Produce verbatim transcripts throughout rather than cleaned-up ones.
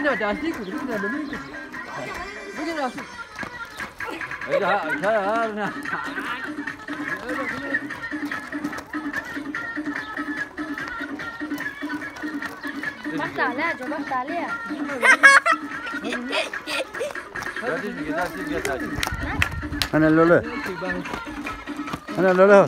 Ya, destê ku, bigire, bigire. Bigire, destê. Öyle ha, ha, ha, ne? Bak tale, acaba tale ya. Destê bigire, destê bigire, destê. Hene lolo. Hene lolo.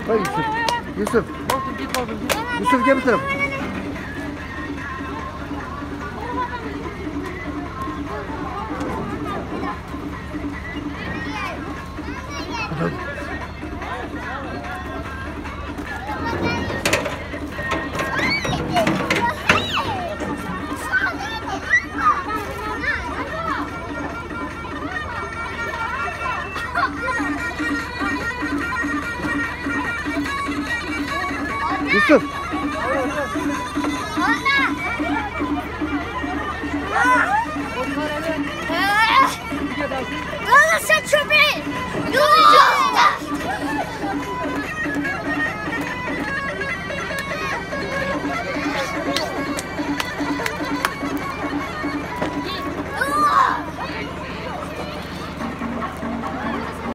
Hey Yusuf. Yusuf. Yusuf, gel bu tarafa. Yusuf.